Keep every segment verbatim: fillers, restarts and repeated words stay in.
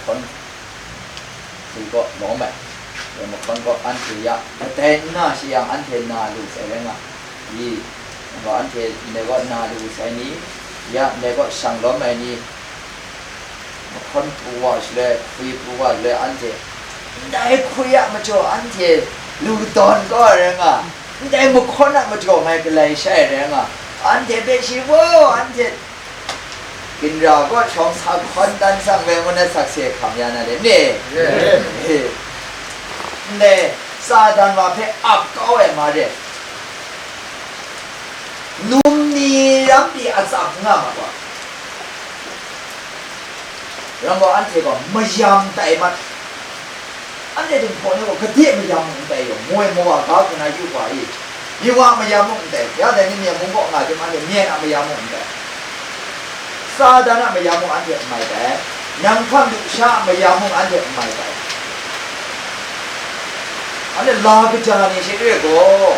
Hkun hte kaw lawm ai, ya mahkawn kaw anhte ya kadai n na shi yang, anhte na lu sai rai nga, i, nang gaw anhte ndai kaw na lu sai ni, ya ndai kaw shang lawm ai ni, mahkawn pru wa shaloi, hkwi pru wa shaloi, anhte ndai hkwi a majaw anhte lu dawn kau ai rai nga, ndai mahkawn a majaw ngai galai shai ai rai nga, anhte hpe shi, wo, anhte ginra kaw shawng sa hkawn dan sang we ngu na sakse hkam ya na le, ne? Ndai Satan wa hpe ap kau ai ma re. Num ni ram pyi atsap nga ma gaw, ram gaw anhte gaw mayam tai mat. Anhte dinghpaw ni gaw gade mayam mung n tai yaw, moi mawa ga hku na yu hkra i, myi wa a mayam mung n tai, ya dai ni myen mung kaw nga tim anhte myen a mayam mung n tai, Satan a mayam mung anhte n mai tai, nang hpang lusha a mayam mung anhte n mai tai. Anhte la kaja ni she re gaw,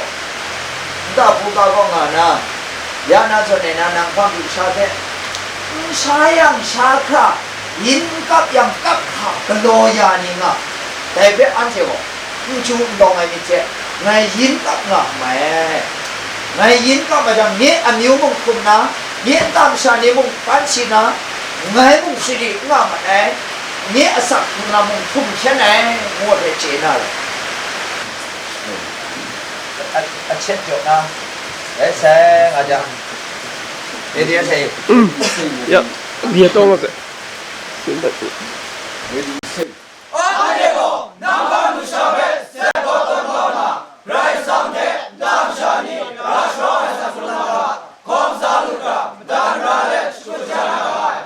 nta hpu ga kaw nga na, ya na zawn e na nang hpang lusha hte, n sha yang sha hkra, yin kap yang kap hkra galaw ya ni nga, dai hpe anhte gaw n chyu n dawng ai myit hte, ngai yin kap nga n mai. Ngai yin kap ai jang, nye amyu mung hkum na, nye nta masha ni mung ban shi na, ngai mung sari n nga mat ai, nye asak hkum na mung hkum hkyen ai, ngu ai hpe chye na rai. A, a, a chet jaw na, rai sai nga jang, Ede sai. Ya, bia tawng a se. Anhte gaw nang hpang lusha hpe sat gaw tawn kau nna, Karai Kasang hte nta masha ni ra sharawng ai san hkrum hkra, hkawm sa lu hkra, madan ra let shakut sha na ga ai.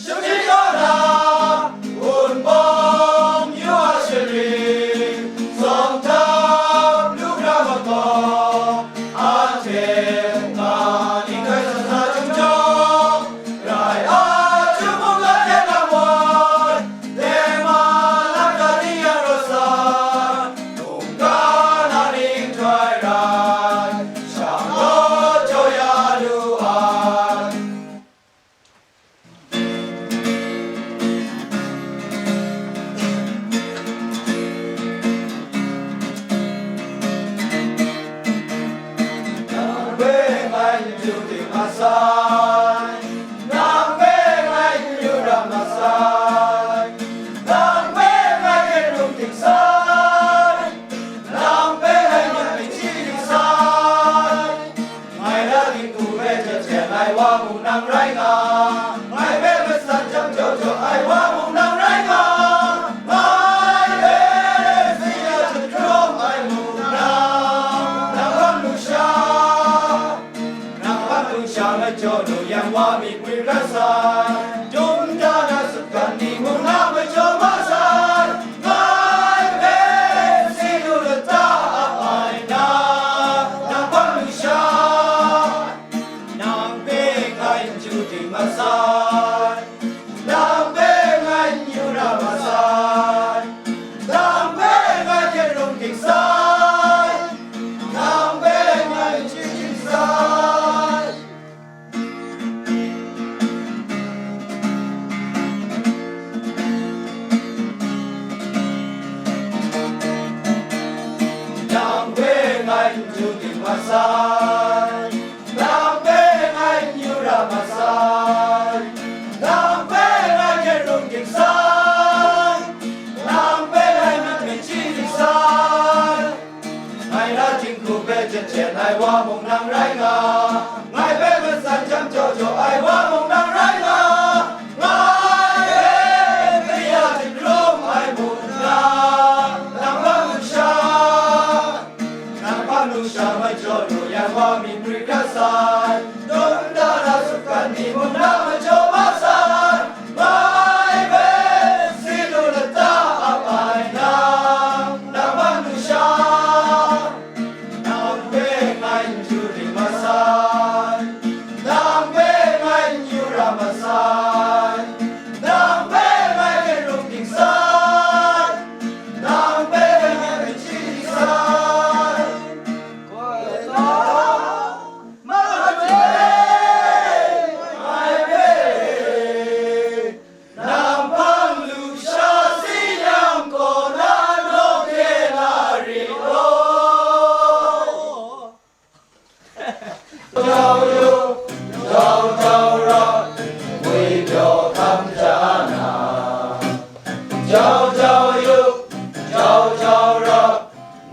Shani kaw na, wunpawng yu a shani, tsawm htap lu hkra makau, anhte mungga ni hkrai sa sa chyum chyum, rai a, chyum mungga hte lam wai, dema lam hta ni yang rawt sa, mungga na ni nhtoi rai, shang rawt jaw ya lu ai. Nang hpe ngai n du ting masai, nang hpe ngai n yu ra masai, nang hpe ngai hkyen rung ting sai, nang hpe ngai nat myit chyi ting sai. Ngai na dinghku hpe jet jet ai wa mung nang rai nga, ngai hpe matsan jam jaw jaw ai wa mung nang rai nga, ngai hpe si ya jahkrum ai mung nang, nang hpang lusha, nang hpang lusha majaw nu yang wa mi gwi rat sai, dum da na sutgan ni mung nang majaw ma sai. Ngai hpe si lu lata ap ai na, nang hpang lusha, nang hpe ngai n chyu ting masai, nang hpe ngai n yu ra masai, nang hpe ngai hkyen rung ting sai, nang hpe ngai n chye ting sai. Nang hpe ngai n du ting masai, nang hpe ngai n yu ra masai, nang hpe ngai hkyen rung ting sai, nang hpe ngai nat myit chyi ting sai. Ngai na dinghku hpe jet jet ai wa mung nang rai nga, ngai hpe matsan jam jaw jaw ai wa mung nang rai nga, ngai hpe kaya jahkrum ai mung nang, nang hpang lusha, nang hpang lusha majaw nu yan wa mi gwi rat sai, dum da na sutgan ni mung nang Majaw ma sai, mai hpe si lu lata ap ai nang, nang bang lu sha, nang hpe ngai n ju ring ma sai, nang hpe ngai n yu ra ma sai, nang hpe ngai hkyen hkrung dik sai, nang hpe ngai hkyen hkrung dik sai.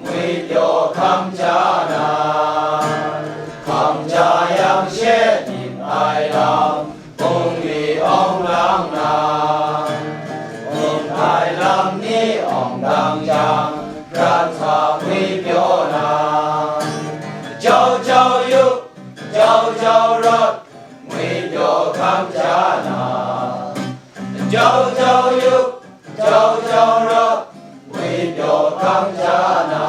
Ngwi pyaw hkam ja na, hkam ja yang she myit ai lam, bungli awng lang na, myit ai lam ni awng dang jang, prat hta ngwi pyaw na. Jau jau yup, jau jau rawt, ngwi pyaw hkam ja na. Jau jau yup, jau jau rawt, ngwi pyaw hkam ja na.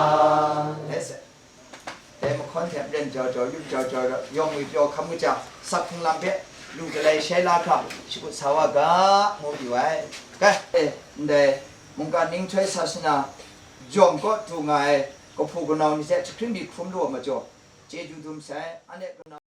Dai mahkawn hte maren jau jau yup, jau jau rawt, yawng ngwi pyaw hkam kaja, sak hpung lam hpe lu galai shai la hkra, shakut sa wa ga, ngu yu ai. Kai, e, ndai mungkan nhtoi sasana jawng kaw du nga ai kahpu kanau ni hte jahkring mi hkrum lu ai majaw, chyeju dum sai, anhte kanau